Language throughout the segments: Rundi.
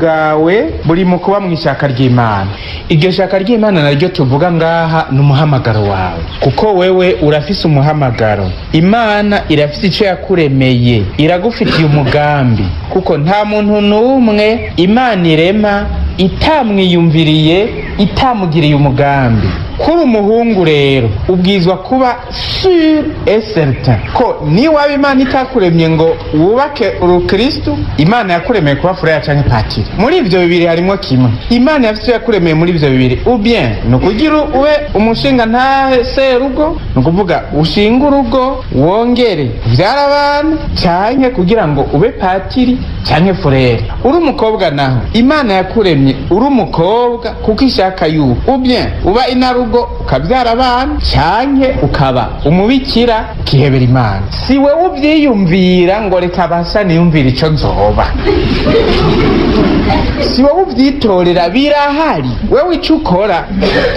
Bwawe buri mu kuba mu ishaka ry'Imana. Iryo shaka ry'Imana naryo tuvuga ngaha ni umuhamagaro wawe, kuko wewe urafise umuhamagaro. Imana irafise icyo yakuremeye, iragufitiye umugambi, kuko nta muntu n'umwe Imana irema itamwiyumviriye, itamugiriye umugambi. Kuri umuhungu rero ubwizwa kuba sûr et certain ko niwaba Imana itakuremye ngo wubake urukristu, Imana yakuremeye kuba furaya canke patiri. Muri ivyo bibiri harimwo kimwe. Imana yafise icyo yakuremeye muri ivyo bibiri: ou bien ni ukugira ube umushinga ntahe serugo, ni ukuvuga ushinga urugo wongere uvyara abana, canke kugira ngo ube patiri canke furere. Uri umukobwa naho, Imana yakuremye uri umukobwa kuko ishaka yuko ou bien uba inarugo ukavyara abana, canke ukaba umubikira ukihebera Imana. Si wewe uvyiyumvira ngo reka basa niyumvira ico nzoba. Si wowe uvyitorera, birahari. Wewe ico ukora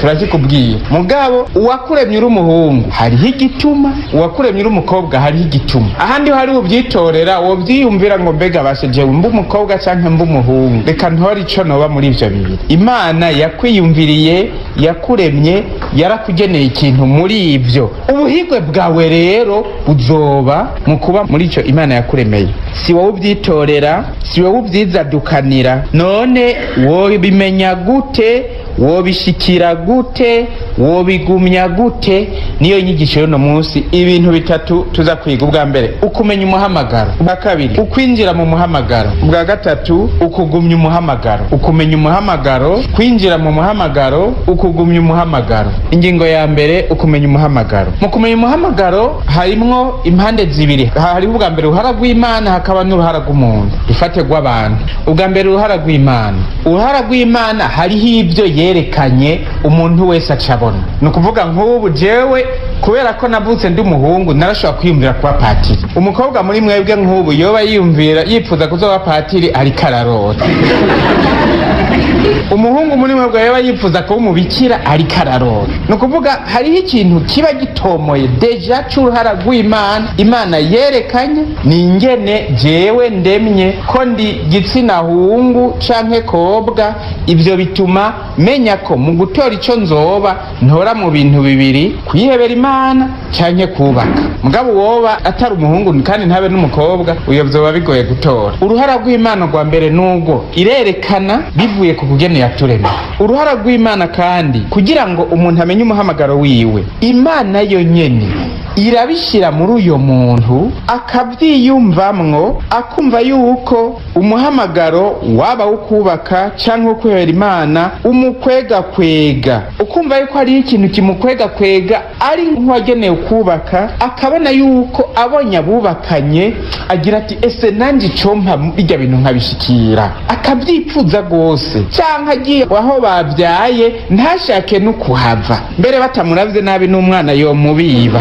turakikubwira. Mugabo uwakuremye uri umuhungu hariho igituma, uwakuremye uri umukobwa hariho igituma. Ahandi hari ubyitorera, wovyiyumvira ngo mbega bashe jewe mba umukobwa canke mba umuhungu, reka ntore ico noba muri ivyo bibiri. Imana yakwiyumviriye, yakuremye, yarakugeneye ikintu muri ivyo. Ubuhigwe bwawe rero buzoba mu kuba muri ico Imana yakuremeye. Si wowe ubyitorera, si wowe ubyizadukanira. None wobimenya gute? Wobishikira gute? Wobigumya gute? Niyo nyigisho y'uno munsi. Ibintu bitatu tuza kwiga: ubwa mbere, ukumenya umuhamagaro; ubwa kabiri, ukwinjira mu muhamagaro; ubwa gatatu, ukugumya umuhamagaro. Ukumenya umuhamagaro, kwinjira mu muhamagaro, ukugumya umuhamagaro. Ingingo ya mbere, ukumenya umuhamagaro. Mu kumenya umuhamagaro harimwo impande zibiri. Hariho ubwa mbere uruhara rw'Imana, hakaba n'uruhara rw'umuntu, dufate rw'abantu. Ubwa mbere, uruhara rw'Imana. Uruhara rw'Imana, hariho ibyo yerekanye umuntu wese acabona. Ni ukuvuga nk'ubu jewe, kubera ko navutse ndi umuhungu, narashobora kwiyumvira kuba patiri. Umukobwa muri mwebwe nk'ubu yoba yiyumvira, yipfuza kuzoba patiri, ariko ararota. Umuhungu muri mwebwe yoba yifuza kuba umubikira, ariko ararota. Ni ukuvuga hariho ikintu kiba gitomoye déjà c'uruhara rw'Imana. Imana yerekanye ni ingene jewe ndemye, ko ndi gitsina hungu canke kobwa. Ivyo bituma menya ko mu gutora ico nzoba, ntora mu bintu bibiri: kwihebera Imana canke kubaka. Mugabo woba atari umuhungu kandi ntabe n'umukobwa, uyo vyoba bigoye gutora. Uruhara rw'Imana rwa mbere nubwo irerekana bivuye ku kugene yaturemye. Uruhara rw'Imana kandi, kugira ngo umuntu amenye umuhamagaro wiwe, Imana yo nyene irabishyira muri uyo muntu, akabyiyumvamwo, akumva yuko umuhamagaro waba wo kubaka cyangwa wo kwihera Imana umukwega kwega, ukumva yuko hariho ikintu kimukwega kwega, ari nk'uwagenewe kubaka, akabona yuko abonye abubakanye agira ati: "Ese nanjye icompa bijya bintu nkabishikira?" Akabyipfuza rwose, cyangwa agiye aho babyaye ntashake no kuhava, mbere batamuravye nabi n'umwana yomubiba.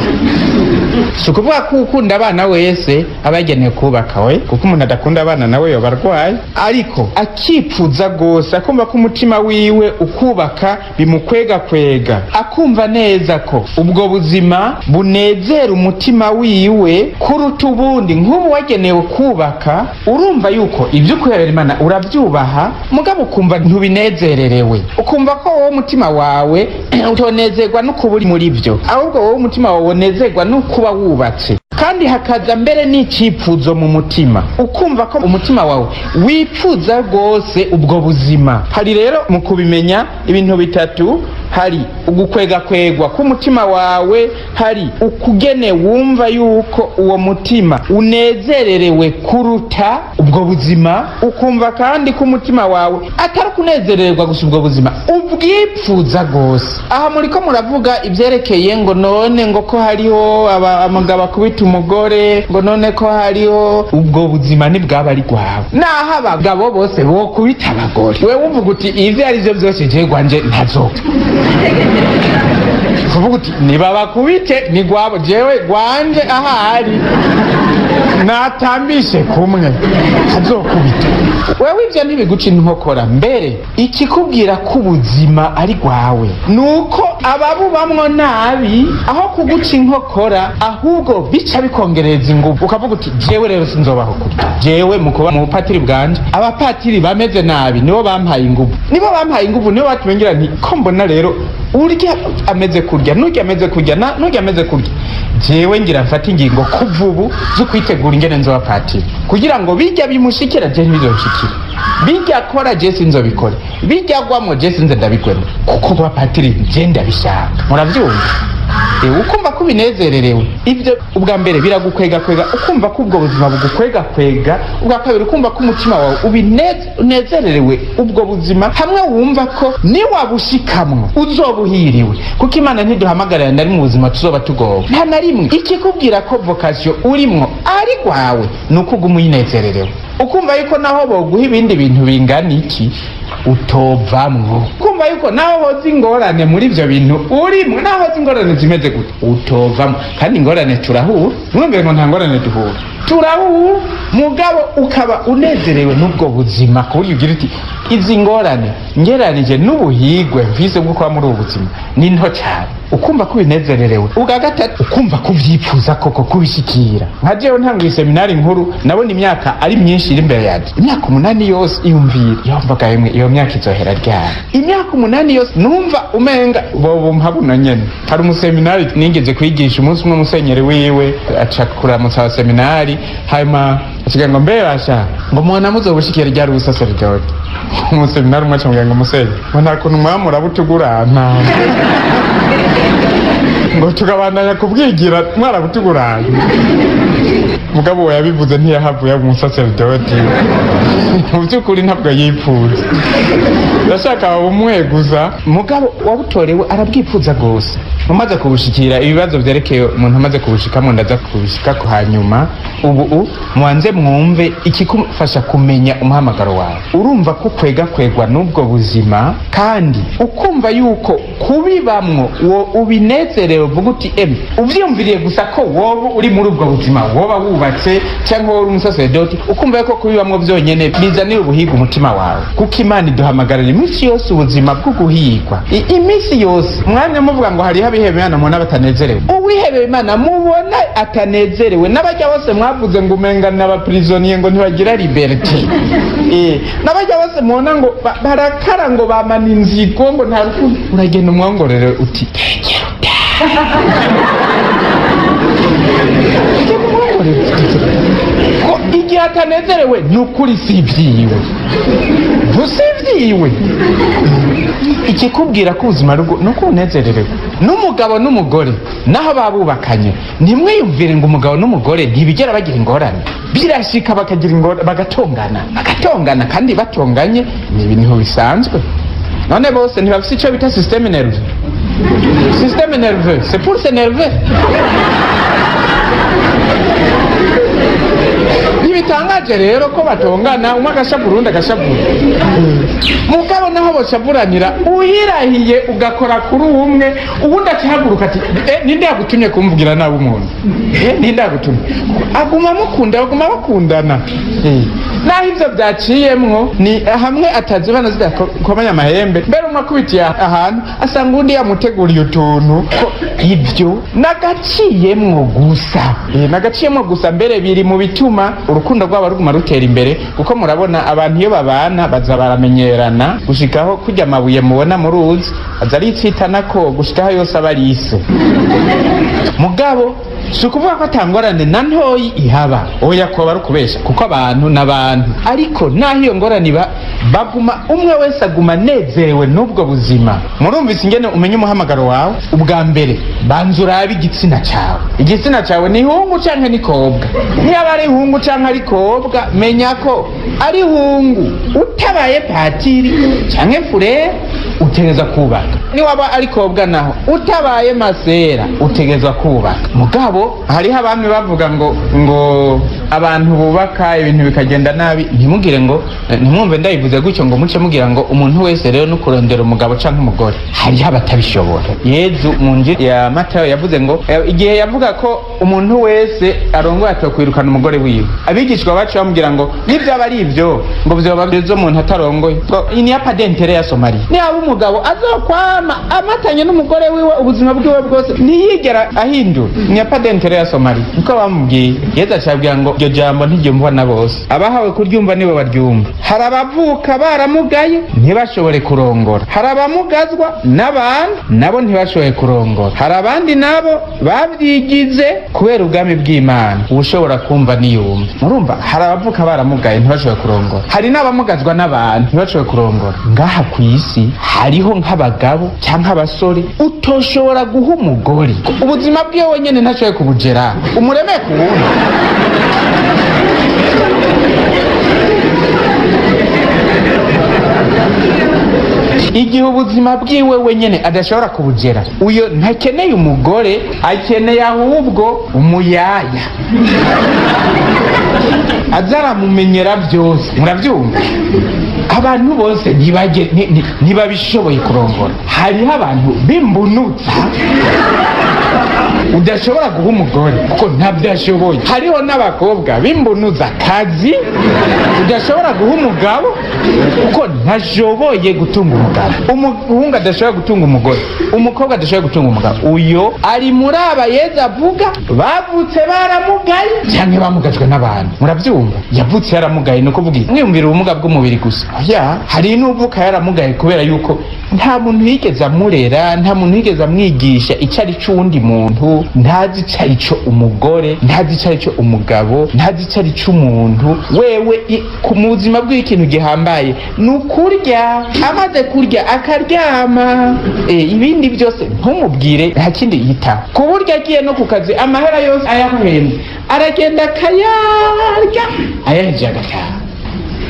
Si ukuvuga ko ukunda abana wese aba yagenewe kubaka we, kuko umuntu adakunda abana nawe yoba arwaye. Ariko akipfuza rwose, akumva ko umutima wiwe ukubaka bimukwega kwega, akumva neza ko ubwo buzima bunezera umutima wiwe kuruta ubundi. Nk'ubu wagenewe kubaka, urumva yuko ibyo ukwihebera Imana urabyubaha, mugabo ukumva ntubinezererewe, ukumva ko wowe umutima wawe utonezerwa no kuba uri muri byo, ahubwo wowe umutima wawe unezerwa no kuba wubatse. Kandi hakaza mbere n'icipfuzo mu mutima, ukumva ko umutima wawe wipfuza rwose ubwo buzima. Hari rero mu kubimenya ibintu bitatu: hari ugukwegakwegwa k'umutima wawe, hari ukugene wumva yuko uwo mutima unezererewe kuruta ubwo buzima, ukumva kandi ko umutima wawe atari kunezererwa gusa ubwo buzima, ubwipfuza rwose. Aha muriko muravuga ibyerekeye ngo none ngo ko hariho umugabo akubita umugore, ngo none ko hariho ubwo buzima, ntibwaba ari rwawe. Naho abagabo bose bokubita abagore, wewe uvuga uti: "Ivyo ari vyo byose jewe gwanje ntazopfa." Kuvuga uti: "Nibabakubite ni gwabo, jewe gwanje ahari." Natambishe kumwe azokubita wewe, ivyo ntibiguca inkokora. Mbere ikikubwira ko ubuzima ari rwawe nuko ababubamwo nabi, aho kuguca inkokora, ahubwo bica bikongereza ingufu, ukavuga uti: "Jewe rero sinzobaho kurya." Jewe mu kuba mu bupatiri bwanje, abapatiri bameze nabi nibo bampaye ingufu, nibo bampaye ingufu, nibo batumye ngira nti: "Ko mbona rero urya ameze kurya, n'urya ameze kurya, n'urya ameze kurya, jewe ngira mfate ingingo kuva ubu zo kwitegura ingene nzoba patiri, kugira ngo bijya bimushikira je ntibizonshikire, bijya akora je sinzobikore, bijya agwamwo je sinze ndabigwemo, kuko kuba patiri je ndabishaka." Muravyumva? Ukumva ko ubinezererewe. Ibyo ubwa mbere biragukwega kwega, ukumva ko ubwo buzima bugukwega kwega. Ubwa kabiri, ukumva ko umutima wawe unezererewe ubwo buzima, hamwe wumva ko niwabushikamwo uzoba uhiriwe, kuko Imana ntiduhamagarira na rimwe ubuzima tuzoba tugowe, nta na rimwe. Ikikubwira ko vocation urimwo ari rwawe ni uko uguma uyinezererewe, ukumva yuko naho boguha ibindi bintu bingana iki utovamwo, ukumva yuko naho hoza ingorane muri ivyo bintu urimwo, naho hoza ingorane zimeze gute utovamwo. Kandi ingorane turahura, mwumvire ngo nta ngorane duhura, turahura, mugabo ukaba unezerewe n'ubwo buzima, ku buryo ugira uti: "Izi ngorane ngereranije n'ubuhigwe mvise bwo kuba muri ubu buzima ni nto cyane." Ukumva ko ubinezererewe. Ubwa gatatu, ukumva ko uvyifuza koko kubishikira. Nka jewe ntanguye seminari nkuru, nabona imyaka ari myinshi iri imbere yanje, imyaka 8 yose. Iyumvira, yumvaga yemwe, iyo myaka izohera ryari? Imyaka 8 yose numva umenga bobumpa buno nyene. Hari umuseminari nigeze kwigisha, umunsi umwe musenyeri wiwe aca kuramutsa abaseminari, hanyuma asigaye ngo: "Mbe basha," ngo, "mubona muzobushikira ryari ubusaseridoti?" Umuseminari umwe acamubwira ngo: "Musenyi," ngo, "nta kuntu mwaba murabutugurana, ngo tukabandanya kubwigira mwarabutuguranye?" Mugabo we yabivuze ntiyahavuye aba umusaseridoti. Mu by'ukuri ntabwo yipfuza, yashaka umweguza, mugabo wabutorewe arabwipfuza rwose. Umaze kubushikira, ibibazo vyerekeye umuntu amaze kubushikamo ndaza kubishikako hanyuma. Ubu mubanze mwumve ikikufasha kumenya umuhamagaro wawe. Urumva ko kwega kwegwa n'ubwo buzima, kandi ukumva yuko kubibamwo wo ubinezerewe, uvuga uti: "Emwe, uvyiyumviriye gusa ko woba uri muri ubwo buzima, woba wubatse cyangwa wowe uri umusaseredoti," ukumva yuko kubibamwo byonyene bizanira ubuhiga umutima wawe, kuko Imana iduhamagarira iminsi yose ubuzima bwo guhigwa. Iminsi yose mwanya muvuga ngo hariho abihebeye Imana mubona batanezerewe. Uwihebeye Imana mubona atanezerewe, n'abajya bose mwavuze ngo umenga n'abaprisonniers, ngo ntibagira liberté, n'abajya bose mubona ngo barakara, ngo bamana inzigo, ngo nta rukundo, uragenda umwongorere uti: "Tegera utahe." Ugenda umwongorere uti: "Tegera." Ko igihe atanezerewe ni ukuri si ibyiwe, si ibyiwe. Ikikubwira ko ubuzima rugo ni uko unezererewe. N'umugabo n'umugore naho babubakanye, ntimwiyumvire ngo umugabo n'umugore ntibigera bagira ingorane. Birashika bakagira ingorane, bagatongana, bagatongana, kandi batonganye ni ibintu bisanzwe. None bose ntibafise icyo bita système nerveux? Système nerveux, c'est pour s'énerver. Ntibitangaje rero ko batongana, umwe agashavura, uwundi agashavura. Mugabo naho boshavuranira, uhirahiye ugakora kuri umwe, uwundi akihaguruka ati: "Eh, ninde yagutumye kumvugira nabi umuntu? Eh, ninde yagutumye?" Aguma amukunda, baguma bakundana. Naho ivyo byaciyemwo ni hamwe atazibana zidakomanya amahembe. Mbere umwe akubitiye ahantu, asanga uwundi yamuteguriye utuntu, ko ibyo nagaciyemwo gusa. Nagaciyemwo gusa. Mbere biri mu bituma urukundo rwabo ruguma rutera imbere, kuko murabona abantu iyo babana baza baramenyerana, gushikaho kurya amabuye mubona mu ruzi aza aritsitana, ko gushikaho yose aba ari ise. Mugabo si ukuvuga ko atangorane na ntoyi ihaba, oya, kuba ari ukubesha, kuko abantu n'abantu. Ariko naho iyo ngorane iba, baguma, umwe wese aguma anezerewe n'ubwo buzima. Murumvise ingene umenya umuhamagaro wawe? Ubwa mbere, banza urabe igitsina cyawe. Igitsina cyawe ni hungu canke ni kobwa? Niba ari hungu canke ari kobwa, menya ko ari hungu utabaye patiri canke furere utegerezwa kubaka. Niwaba ari kobwa naho, utabaye masera utegerezwa kubaka. Mugabo hariho abami bavuga ngo Abantu bubaka ibintu bikagenda nabi, ntimugire ngo ntimwumve ndabivuze gutyo ngo muce mugira ngo umuntu wese rero no kurondera umugabo canke umugore. Hariho abatabishobora. Yezu mu Njiri ya Matayo yavuze ngo igihe yavuga ko umuntu wese arongoye atokwirukana umugore wiwe, abigishwa bacu bamubwira ngo nibyaba ari ibyo, ngo vyoba byiza umuntu atarongoye, ngo il n'y a pas d'intérêt à se marier. Niba umugabo azokwama amatanye n'umugore wiwe ubuzima bwiwe bwose, ntiyigera ahindura, il n'y a pas d'intérêt à se marier, niko bamubwiye. Yezu acabwira ngo iryo jambo ntiryumvwa na bose, abahawe kuryumva nibo baryumva. Hari abavuka baramugaye ntibashobore kurongora, hari abamugazwa n'abantu nabo ntibashoboye kurongora, hari abandi nabo babyigize kubera ubwami bw'Imana. Ushobora kumva niyumva. Murumva, hari abavuka baramugaye ntibashobore kurongora, hari n'abamugazwa n'abantu ntibashobore kurongora. Ngaha ku isi hariho nk'abagabo cyangwa abasore utoshobora guha umugore, ubuzima bwiwe wenyine ntashoboye kubugera, umuremeye ku wundi. Igihe ubuzima bwiwe wenyine adashobora kubugera, uyo ntakeneye umugore, akeneye ahubwo umuyaya aza aramumenyera byose. Murabyumva, abantu bose ntibabishoboye kurongora. Hariho abantu b'imbunutsa udashobora guha umugore kuko ntabyo ashoboye. Hariho n'abakobwa b'imbunuza kazi udashobora guha umugabo kuko ntashoboye gutunga umugabo. Umuhungu adashobora gutunga umugore, umukobwa adashobora gutunga umugabo, uyo ari muri aba Yezu avuga bavutse baramugaye cyangwa bamugajwe n'abantu. Murabyumva, yavutse yaramugaye, ni ukuvuga iki? Mwiyumvira ubumuga bw'umubiri gusa? Oya, hari n'uvuka yaramugaye kubera yuko nta muntu yigeze amurera, nta muntu yigeze amwigisha icyo ari cy'uwundi muntu, ntazi icyo ari cyo umugore, ntazi icyo ari cyo umugabo, ntazi icyo ari cyo umuntu. Wewe mu buzima bw'ikintu gihambaye ni ukurya, amaze kurya akaryama, ibindi byose ntumubwire, nta kindi yitaho. Ku buryo agiye no ku kazi, amahera yose ayamuhembye aragenda akayarya, ayahejeje agataha.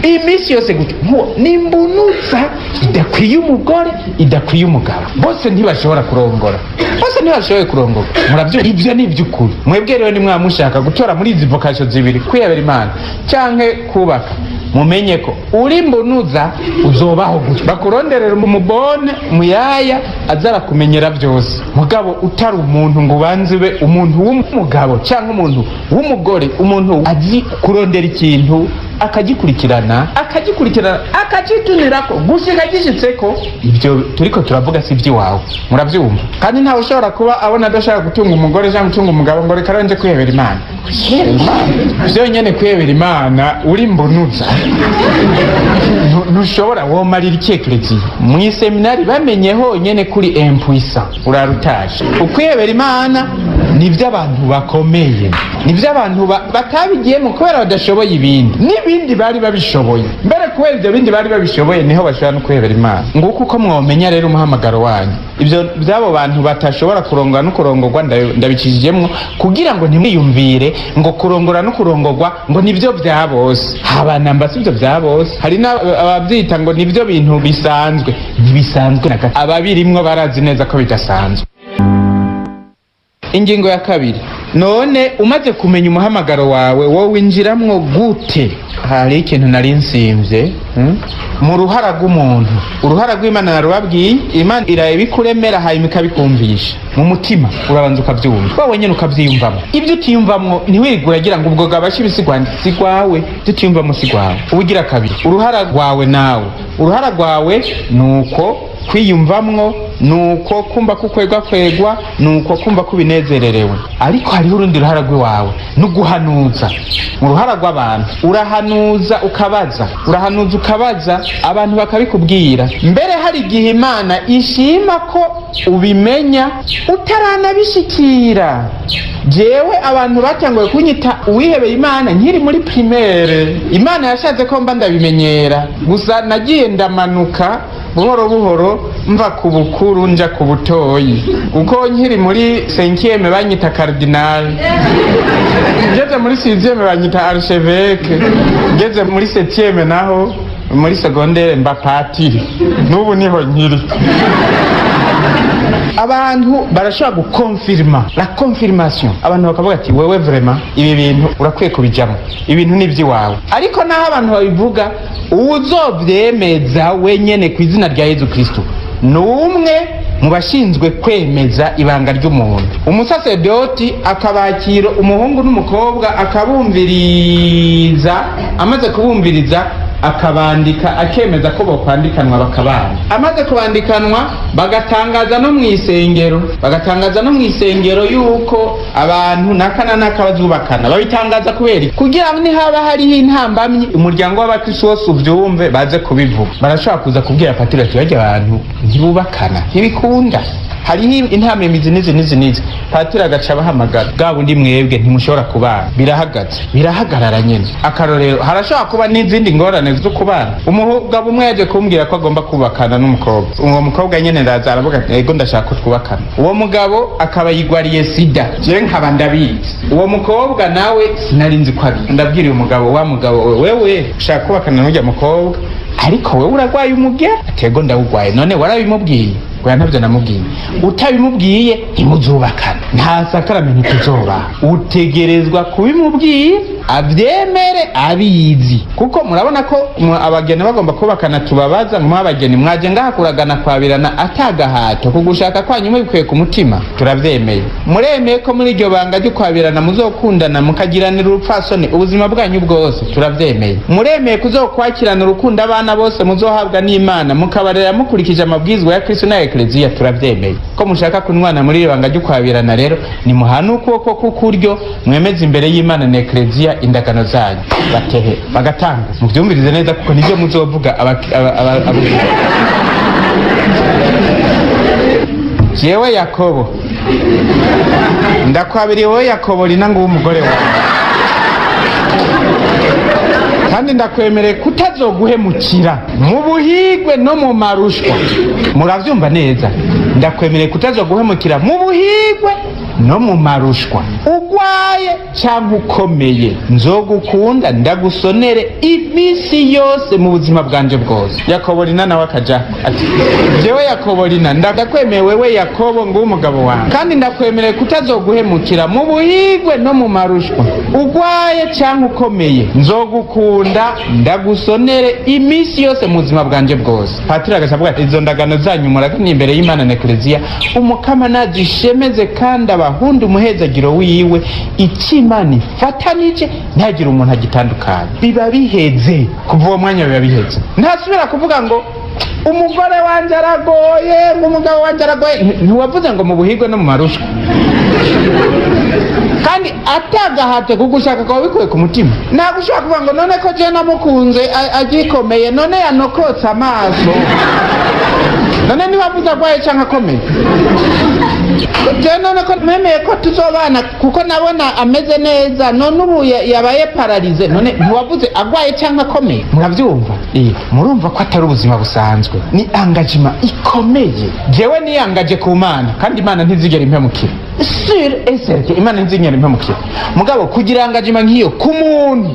Iminsi yose gutyo. Nkuwo ni imbunutsa idakwiye umugore, idakwiye umugabo. Bose ntibashobora kurongora, bose ntibashoboye kurongora. Murabyumva, ibyo ni iby'ukuri. Mwebwe rero nimwaba mushaka gutora muri izi vocation zibiri, kwiyabera Imana canke kubaka, mumenye ko uri mbunuza uzobaho gutyo, bakuronderera umubone muyaya aza arakumenyera byose. Mugabo utari umuntu ngo ubanze ube umuntu w'umugabo cyangwa umuntu w'umugore, umuntu azi kurondera ikintu akagikurikirana, akagikurikirana, akacitunirako gushika gishitseko, ibyo turiko turavuga si iby'iwawe. Murabyumva? Kandi ntawe ushobora kuba abona adashaka gutunga umugore cyangwa gutunga umugabo ngo reka nje kwihebera Imana. Kwihebera Imana vyonyene, kwihebera Imana uri mbunuza, ntushobora. Womarira iki ekleziya? Mw'iseminari bamenye honyene kuri impuissant, urarutaje. Ukwihebera Imana ni iby'abantu bakomeye, ni iby'abantu batabigiyemo kubera badashoboye ibindi, n'ibindi bari babishoboye mbere. Kubera ibyo bindi bari babishoboye niho bashobora no kwihebera Imana. Nguko uko mwomenya rero umuhamagaro wanyu. Ibyo by'abo bantu batashobora kurongora no kurongorwa ndabikijijemwo kugira ngo ntimwiyumvire ngo kurongora no kurongorwa ngo nibyo bya bose. Habanamba si ibyo bya bose. Hari n'ababyita ngo nibyo bintu bisanzwe. Ntibisanzwe na gato, ababirimwo barazi neza ko bidasanzwe. Ingingo ya kabiri: none umaze kumenya umuhamagaro wawe, wowe winjiramwo gute? Hari ikintu nari nsimvye, Mu ruhara rw'umuntu, uruhara rw'Imana narubabwiye. Imana irabikuremera hanyuma ikabikumvisha mu mutima, urabanza ukabyumva wowe nyene, ukavyiyumvamo. Ibyo utiyumvamwo ntiwirirwe uragira ngo ubwo gabasha ibisigwa si rwawe. Ibyo utiyumvamo si rwawe. Ubugira kabiri, uruhara rwawe nawe, uruhara rwawe ni uko kwiyumvamwo, nuko kumva ko ukwegwa kwegwa, nuko kumva ko ubinezererewe. Ariko hariho urundi ruhara rw'iwawe, no guhanuza. Mu ruhara rw'abantu urahanuza ukabaza, urahanuza ukabaza, abantu bakabikubwira. Mbere hari igihe Imana ishima ko ubimenya utaranabishikira. Jewe abantu batanguye kunyita uwihebeye Imana nkiri muri primaire. Imana yashatse ko mba ndabimenyera gusa. Nagiye ndamanuka buhoro buhoro, mva ku bukuru nja ku butoyi, kuko nkiri muri cinquième banyita cardinal, ngeze muri sixième banyita archevêque, ngeze muri septième naho muri secondaire mba patiri, n'ubu niho nkiri. Abantu barashobora gukonfirma, la confirmation, abantu bakavuga ati: "Wewe vraiment ibi bintu urakwiye kubijamo, ibintu ni iby'iwawe." Ariko naho abantu babivuga, uwuzovyemeza wenyene ku izina rya Yezu Kristo ni umwe mu bashinzwe kwemeza ibanga ry'umuntu, umusasedoti, akabakira umuhungu n'umukobwa, akabumviriza. Amaze kubumviriza, akabandika, akemeza ko bokwandikanwa, bakabana. Amaze kubandikanwa, bagatangaza no mu isengero, bagatangaza no mu isengero yuko abantu naka na naka bazubakana. Babitangaza kubera iki? Kugira ngo nihaba hariho intambamyi, umuryango w'abakristo wose uvyumve, baze kubivuga. Barashobora kuza kubwira patiri ati: "Barya abantu ntibubakana, ntibikunda, hariho intambamizi n'izi n'izi n'izi." Patiri agaca abahamagara: "Bwa bundi mwebwe ntimushobora kubana, birahagaze, birahagarara nyene." Akarorero, harashobora kuba n'izindi ngorane zo kubana. Umugabo umwe yaje kumbwira ko agomba kubakana n'umukobwa. Uwo mukobwa nyene ndaza, aravuga ati: "Ego, ndashaka ko twubakana." Uwo mugabo akaba yigwariye sida, jewe nkaba ndabizi, uwo mukobwa nawe sinari nzi ko abizi. Ndabwira uyu mugabo: "Wa mugabo wewe ushaka kubakana n'urya mukobwa, ariko wewe uragwaye umugera." Ati: "Ego, ndawugwaye." "None warabimubwiye?" "Oya, ntabyo namubwiye." "Utabimubwiye ntimuzubakana, nta sakaramento tuzobaha. Utegerezwa kubimubwira, abyemere abizi." Kuko murabona ko abageni bagomba kubakana, tubabaza ngo: "Abageni mwaje ngaha kuragana, kwabirana atagahato, kugushaka kwanyu mubikuye ku mutima?" "Turavyemeye." "Muremeye ko muri iryo banga ryo kwabirana muzokundana, mukagiranira urupfasoni ubuzima bwanyu bwose?" "Turavyemeye." "Muremeye kuzokwakirana urukundo abana bose muzohabwa n'Imana, mukabarera mukurikije amabwizwa ya Kristo na Ekleziya?" "Turavyemeye." "Ko mushaka kunywana muri iri banga ryo kwabirana rero, nimuhane ukuboko k'ukuryo, mwemeze imbere y'Imana na Ekleziya indagano zanyu." Batehe bagatanga. Muvyumvirize neza, kuko nivyo muzovuga. Jewe Yakobo ndakwabiriye wowe Yakobo Rina nguwo umugore wawe, kandi ndakwemereye kutazoguhemukira mu buhigwe no mu marushwa. Muravyumva neza? Ndakwemereye kutazoguhemukira mu buhigwe no mu marushwa, ugwaye cyangwa ukomeye, nzogukunda ndagusonere iminsi yose mu buzima bwanje bwose. Yakobo Rina nawe akaja ati: "Jewe Yakobo Rina ndakwemeye wewe Yakobo nguwo umugabo wawe, kandi ndakwemereye kutazoguhemukira mu buhigwe no mu marushwa, ugwaye cyangwa ukomeye, nzogukunda ndagusonere iminsi yose mu buzima bwanje bwose." Patiri agaca avuga ati: "Izo ndagano zanyu muragana imbere y'Imana na Ekleziya, Umukama nazishemeze kandi abahunda umuhezagiro wiwe. Icyo Imana ifatanije ntihagire umuntu agitandukanye." Biba biheze. Kuva uwo mwanya biba biheze, ntasubira kuvuga ngo umugore wanje aragoye, ngo umugabo wanje aragoye. Ntiwavuze ngo mu buhigwe no mu marushwa, kandi atagahato, kugushaka kwawe bikuye ku mutima? Ntabwo ushobora kuvuga ngo none ko je namukunze agikomeye, none yanokotse amaso. None ntiwavuze agwaye canke akomeye? Je none ko nemeye ko tuzobana kuko nabona ameze neza, none ubu yabaye paralysé. None ntiwavuze agwaye canke akomeye? Muravyumva? Murumva ko atari ubuzima busanzwe, ni engagement ikomeye. Jewe niyangaje ku Mana, kandi Imana ntizigera impemukira, sûr et certain, Imana ntizigera impemukira. Mugabo kugira engagement nk'iyo ku muntu,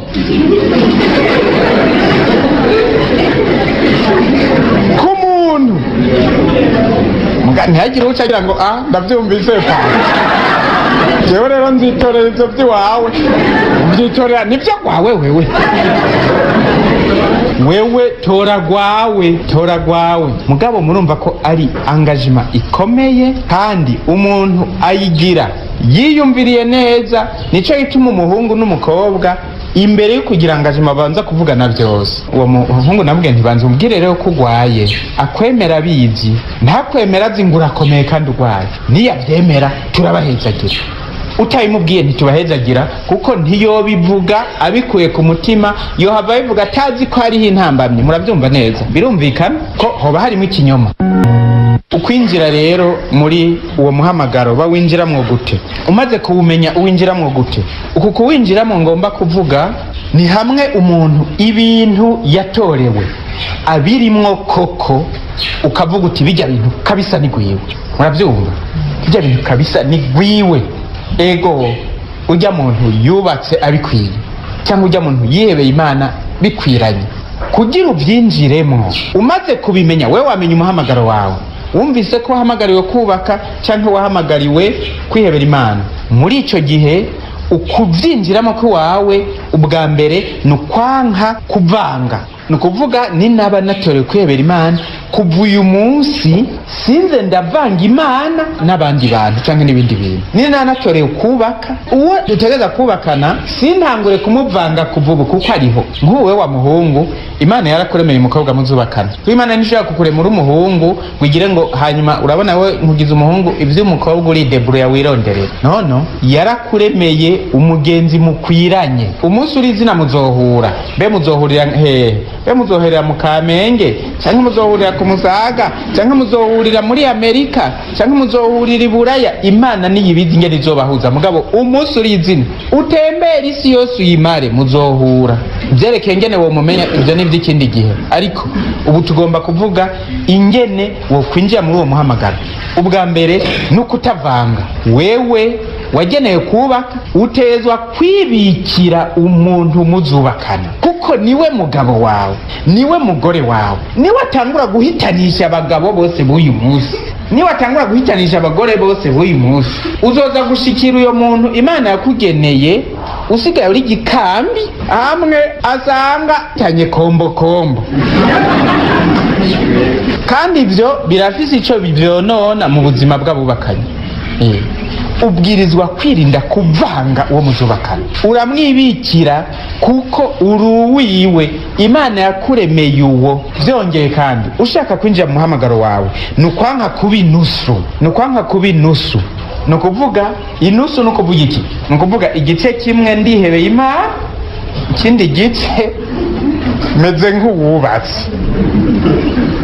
ku muntu, ntihagire uca agira ngo: "Ah, ndabyumvise pa, jewe rero nzitorera ivyo vy'iwawe." Ubyitorera nivyo kwawe wewe, wewe tora gwawe, tora gwawe. Mugabo murumva ko ari engagement ikomeye, kandi umuntu ayigira yiyumviriye neza. Nico gituma umuhungu n'umukobwa imbere yo kugira engagement babanza kuvugana byose. Uwo muhungu namubwiye ntibanza umubwire rero ko ugwaye, akwemera abizi, ntakwemera azi ngo urakomeye kandi ugwaye. Niyabyemera turabahezagira, utabimubwiye ntitubahezagira, kuko ntiyobivuga abikuye ku mutima, yohava abivuga atazi ko hariho intambamyi. Murabyumva neza? Birumvikana ko hoba harimo ikinyoma. Ukwinjira rero muri uwo muhamagaro, bawinjiramwo gute? Umaze kuwumenya, uwinjiramwo gute? Uku kuwinjiramo ngomba kuvuga ni hamwe umuntu ibintu yatorewe abirimwo koko, ukavuga uti: "Bijya bintu kabisa ni gwiwe." Murabyumva? Bijya bintu kabisa ni gwiwe. Ego, ujya muntu yubatse abikwiye, cyangwa ujya muntu yihebeye Imana bikwiranye. Kugira ubyinjiremo, umaze kubimenya, wewe wamenya umuhamagaro wawe. Wumvise ko wahamagariwe kubaka cyangwa wahamagariwe kwihebera Imana, muri icyo gihe ukubyinjiramo kw'iwawe ubwa mbere ni ukwanka kuvanga. Ni ukuvuga, ninaba natorewe kwihebera Imana, kuva uyu munsi sinze ndavanga Imana n'abandi bantu cyangwa n'ibindi bintu. Ninaba natorewe kubaka, uwo dutegereza kubakana sintangure kumuvanga kuva ubu, kuko ariho nk'uwe wa muhungu, Imana yarakuremeye umukobwa muzubakana. Kuko Imana ntishobora kukuremura umuhungu ngo igire ngo hanyuma urabona we nkugize umuhungu, iby'umukobwa uri debrouille wironderera. No, yarakuremeye umugenzi mukwiranye. Umunsi uri izina muzohura, mbe muzohurira hehe? Mbe muzohurira mu Kamenge, cyangwa muzohurira ku Musaga, cyangwa muzohurira muri Amerika, cyangwa muzohurira i Buraya? Imana niyibizi ingene izobahuza. Mugabo umunsi uri izina, utembera isi yose uyimare, muzohura. Byerekeye ingene womumenya, ibyo ni iby'ikindi gihe, ariko ubu tugomba kuvuga ingene wokwinjira muri uwo muhamagaro. Ubwa mbere ni ukutavanga. Wewe wagenewe kubaka, utezwa kwibikira umuntu muzubakana, kuko niwe mugabo wawe, niwe mugore wawe, niwe atangura guhitanisha abagabo bose b'uyu munsi, niwe atangura guhitanisha abagore bose b'uyu munsi. Uzoza gushikira uyo muntu Imana yakugeneye usigaye uri gikambi, hamwe asanga tanye kombo kombo. Kandi ibyo birafise ico bivyonona mu buzima bw'abubakanye. Ubwirizwa kwirinda kuvanga uwo muzubakana, uramwibikira kuko uri uwiwe, Imana yakuremeye uwo. Byongeye kandi, ushaka kwinjira mu muhamagaro wawe ni ukwanka kuba inusu, ni ukwanka kuba inusu. Ni ukuvuga inusu, ni ukuvuga iki? Ni ukuvuga igice kimwe ndihebeye Imana, ikindi gice meze nk'uwubatse.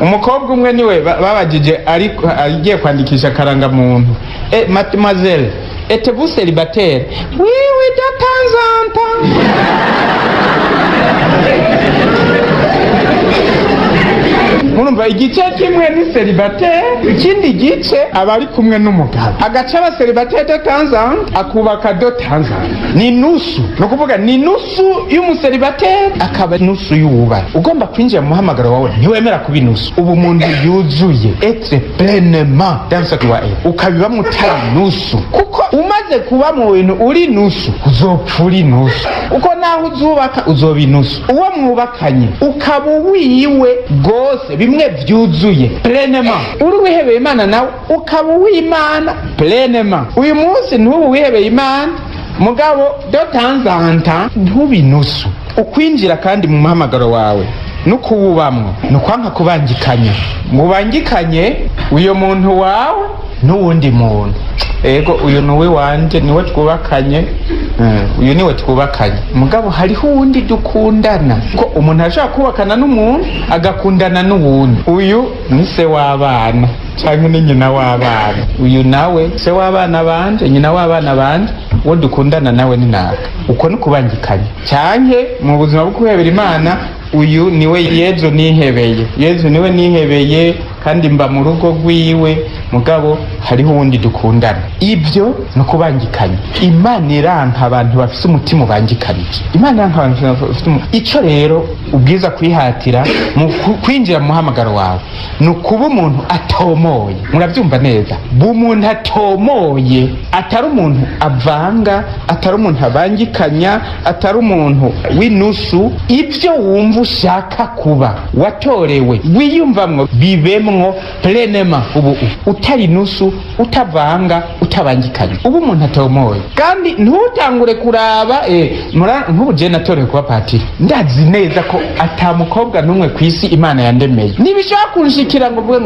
Umukobwa umwe niwe babajije ariko agiye kwandikisha akarangamuntu: "E, mademoiselle, êtes-vous célibataire?" "Oui, oui, de temps en temps." Murumva, igice kimwe ni célibataire, ikindi gice aba ari kumwe n'umugabo, agace aba célibataire de temps en temps, akubaka de temps en temps. Ni nusu, ni ukuvuga ni nusu y'umuseribateri, akaba nusu y'uwubatse. Ugomba kwinjira mu muhamagaro wawe, ntiwemera kuba inusu, uba umuntu yuzuye, être pleinement dans ce que tu es, ukabibamwo utari nusu. Kuko umaze kuba mu bintu uri nusu, uzopfa uri nusu, kuko naho uzubaka uzoba inusu. Uwo mwubakanye ukaba uwiwe rwose, bimwe vyuzuye, pleinement. Uri wihebeye Imana, nawe ukaba uw'Imana pleinement. Uyu munsi ntubu wihebeye Imana, mugabo de temps en temps, ntubinusu. Ukwinjira kandi mu muhamagaro wawe no kuwubamwo ni ukwanka kubangikanya, ngo ubangikanye uyo muntu wawe n'uwundi muntu. Ego, uyu ni uw'iwanje, niwe twubakanye, uyu niwe twubakanye, mugabo hariho uwundi dukundana. Ko umuntu ashobora kubakana n'umuntu agakundana n'uwundi. Uyu ni se w'abana canke ni nyina w'abana, uyu nawe se w'abana banje, nyina w'abana banje, uwo dukundana nawe ni naka. Uko ni kubangikanya. Canke mu buzima bwo kwihebera Imana, uyu niwe Yezu nihebeye, Yezu niwe nihebeye, kandi mba mu rugo rwiwe, mugabo hariho uwundi dukundana. Ibyo ni ukubangikanya. Imana iranka abantu bafise umutima ubangikanije. Imana iranka abantu bafise umutima. Ico rero ubwiza kwihatira mu kwinjira mu muhamagaro wawe ni ukuba umuntu atomoye. Murabyumva neza, ba umuntu atomoye, atari umuntu avanga, atari umuntu abangikanya, atari umuntu w'inusu. Ibyo wumva ushaka kuba, watorewe, wiyumvamwo, bibemwo pleinement. Ubu utari nusu, utavanga, utabangikanya, ubu umuntu atomoye. Kandi ntutangure kuraba nk'ubu je natorewe kuba patiri, ndazi neza ko ata mukobwa n'umwe ku isi Imana yandemeye ntibishobora kunshikira ngo mvuge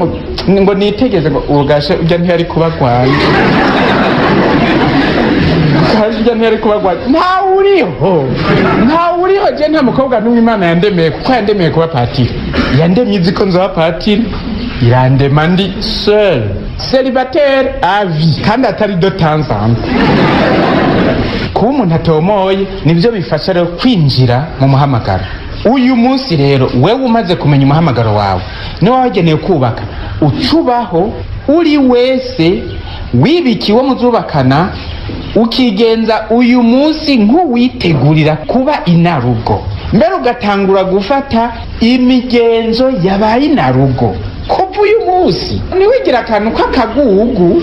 ngo nitegeze ngo ugashe ujya ntiyari kubagwaye, ujya ntiyari kubagwaye. Ntawe uriho, ntawe uriho. Je nta mukobwa n'umwe Imana yandemeye, kuko yandemeye kuba patiri. Yandemye izi ko nzoba patiri, irandema ndi seul, célibataire à vie, kandi atari de temps en temps. Kuba umuntu atomoye nibyo bifasha rero kwinjira mu muhamagaro. Uyu munsi rero, wewe umaze kumenya umuhamagaro wawe, niwe wagenewe kubaka, ucubaho uri wese wibikiwe muzubakana, ukigenza uyu munsi nk'uwitegurira kuba inarugo, mbere ugatangura gufata imigenzo yabaye inarugo kuva uyu munsi. munsi ntiwigira akantu k'akagugu,